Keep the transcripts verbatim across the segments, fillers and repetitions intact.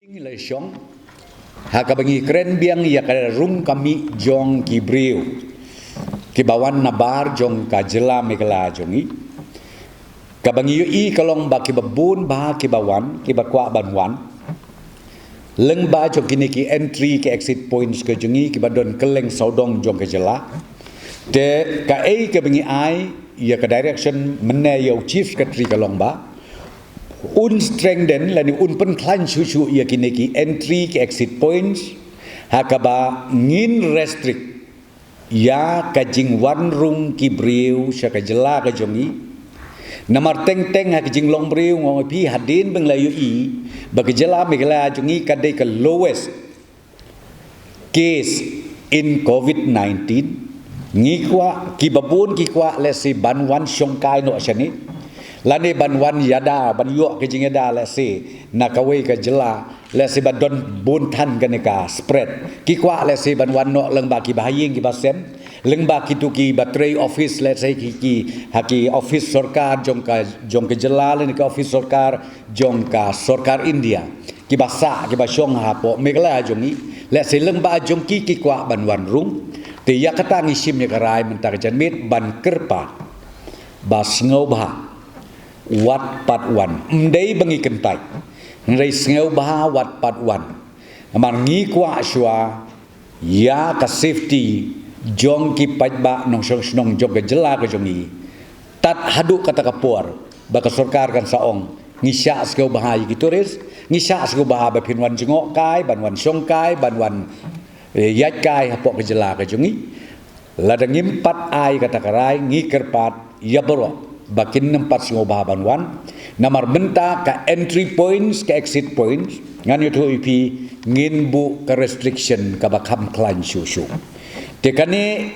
Ngi la shong ha kaba ngi kren biang ïa ka rung ka mih jong ki briew kiba wan nabar jong ka jylla Meghalaya jong ngi, kaba ngi ïohi ka long ba kiba bun bha kiba wan, kiba kwah ban wan lyngba jong kine ki entry ki exit points ka jong ngi kiba don kylleng sawdong jong ka jylla. Te kaei kaba ngi ai ïa ka direction mynne ïa u Chief Secretary ka long ba un strengthen lane un pynkhlaiñ shuh shuh ïa kine ki entry ki exit points ha kaba ngin restrict ïa ka jingwan rung ki briew sha ka jylla ka jong ngi. Namar teng teng ha ka jinglong briew, nga ong ïa phi, hadien ba ngi la ïohi ba ka jylla Meghalaya jong ngi ka dei ka lowest case in covid nineteen. Ngi kwah, kiba bun ki kwah lehse ban wan shongkai noh shane, lane ban wan ïada, ban ïoh ka jingïada lehse na kawei ka jylla, lehse ba don bun than kane ka spread. Ki kwah lehse ban wan noh lyngba kiba ha ïing kiba sem, lyngba kito kiba trei office, lehse ki, ki ha ki office sorkar jong ka, jong ka jylla lane ka office sorkar jong ka sorkar India, kiba sah, kiba shong hapoh Meghalaya jong ngi, lehse lyngba jong ki ki kwah ban wan rung. Te ïa kata ngi shim ïa ka rai mynta ka janmiet ban kyrpad ba sngewbha wat pat wan. Ym dei ba ngi kyntait, hynrei sngewbha wat pat wan. Namar ngi kwah shuwa ïa ka safety jong ki paidbah nongshong shnong jong ka jylla ka jong ngi. Tad haduh kata ka por ba ka sorkar kan sa ong, ngi shah sngewbha ïa ki tourist, ngi shah sngewbha ba phin wan jngoh kai, ban wan shongkai, ban wan, eh, ïaid kai hapoh ka jylla ka jong ngi. Lada ngim pat ai kata ka rai, ngi kyrpad ïa baroh ba kin nym pat sngewbha ban wan. Namar mynta ka entry points, ka exit points, ngan ïathuh ïa phi, ngin buh ka restriction kaba kham khlaiñ shuh shuh. Te kane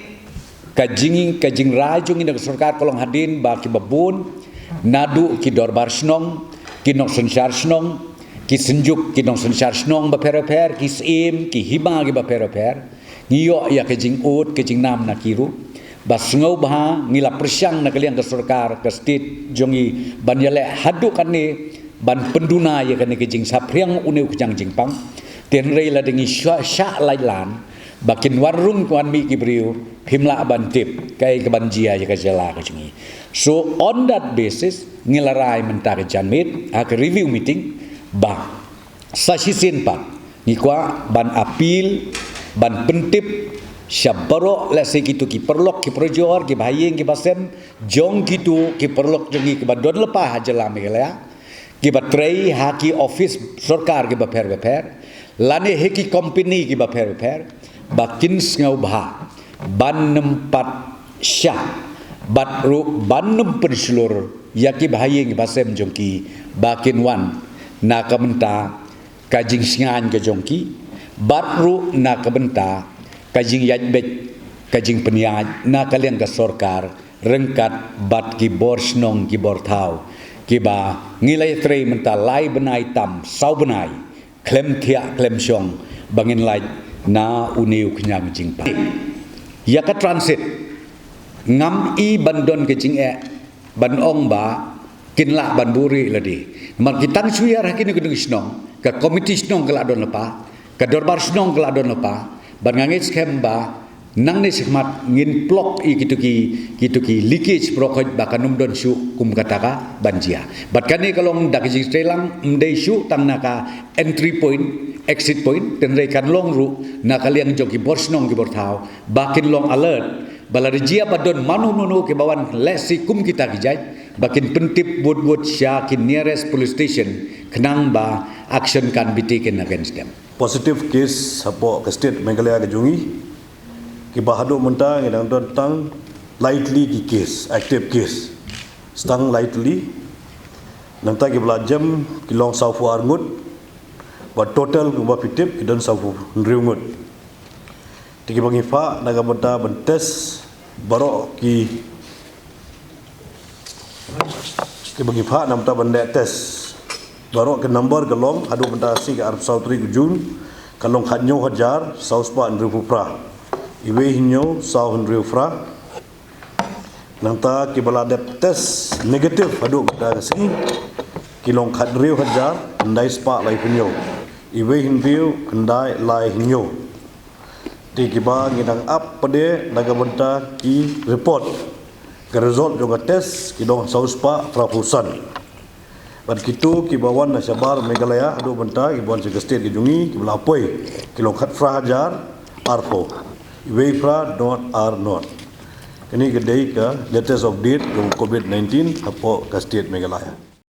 ka jing, ka jingrai jong ngi na ka sorkar ka long hadien ba kiba bun, naduh ki dorbar shnong, ki nongsynshar shnong, ki synjuk ki nongsynshar shnong bapher bapher, ki syiem, ki hima kiba pher bapher, ngi ïoh ïa ka jingud, ka jingnam na ki ruh ba sngewbha. Ngi la pyrshang na ka liang ka sorkar ka state jong ngi ban ïaleh haduh kane ban pynduna ïa kane ka jingsaphriang une u khñiang jingpang. Te hynrei lada ngi shah, shah lait lan ba kin wan rung wan mih ki briew, phim lah ban tip kaei kaban jia ïa ka jylla ka jong ngi. So on that basis, ngi la rai mynta ka janmiet ha ka review meeting ba sa shisien pat ngi kwah ban appeal, ban pyntip sha baroh, lehse kito ki paralok ki parajor, kiba ha ïing kiba sem jong kito ki paralok jong ngi kiba don lypa ha jylla Meghalaya, kiba trei ha ki office sorkar kiba pher bapher lane ha ki company kiba pher bapher, ba kin sngewbha ban nym pat shah bad ruh ban nym pynshlur ïa kiba ha ïing kiba sem jong ki ba kin wan na ka bynta ka jingsngewbha ka jong ki, bad ruh na ka bynta ka jingïaid beit, ka jingpynïaid na ka liang ka sorkar ryngkat bad ki bor shnong ki bor thaw, kiba ngi la ïatrei mynta lai bnai tam saw bnai khlem thiah khlem shong ba ngin lait na une u khñiang jingpang. Ïa ka transit, ngam i ban don ka jingeh ban ong ba kin lah ban buhrieh lade. Namar ki tang shu ïar ha kine ki nong shnong, ka komiti shnong ka la don lypa, ka dorbar shnong ka la don lypa, bad nga ngeit skhem ba nangne shakhmat ngin plok ïa kito ki, kito ki leakage baroh khoit ba kan nym don shuh kum kata kaban jia. Bad kane ka long da ka jingtreilang, ym dei shuh tang na ka entry point, exit point, hynrei kan long ruh na ka liang jong ki bor shnong ki bor thaw ba kin long alert ba lada jia ba don mano mano kiba wan lehse kum kita ki jait, ba kin pyntip wut wut sha ki nearest police station khnang ba action can be taken against them. Positive case hapoh ka state Meghalaya ka jong ngi, kiba haduh mynta ngi dang don tang lai tylli ki case, active case. Tang lai tylli. Nangta kiba la jem ki long saw phew ar ngut, ba total kumba phi tip ki don saw phew hynriew ngut. Te kiba ngi phah na ka bynta ban test baroh ki, kiba ngi phah na ka bynta ban leh test baroh ki number ka long haduh mynta shi ka arphew saw tarik u June ka long khathynñiew hajar saw spah hynriewphew phra. Iwei hynñiew saw hynriew phra. Nangta kiba la dep test negative haduh mynta ka sngi ki long khathynriew hajar khyndai spah laiphew hynñiew. iwei hynriew khyndai lai hynñiew. Te kiba ngi dang ap pat de na ka bynta ki report, ka result jong ka test ki don saw spah phra phew san. Bad kito kiba wan na shabar Meghalaya haduh mynta kiba wan sha ka state ka jong ngi kiba la poi ki long khatphra hajar arphew, iwei phra not ar not. Kane ka dei ka latest update jong covid nineteen hapoh ka state Meghalaya.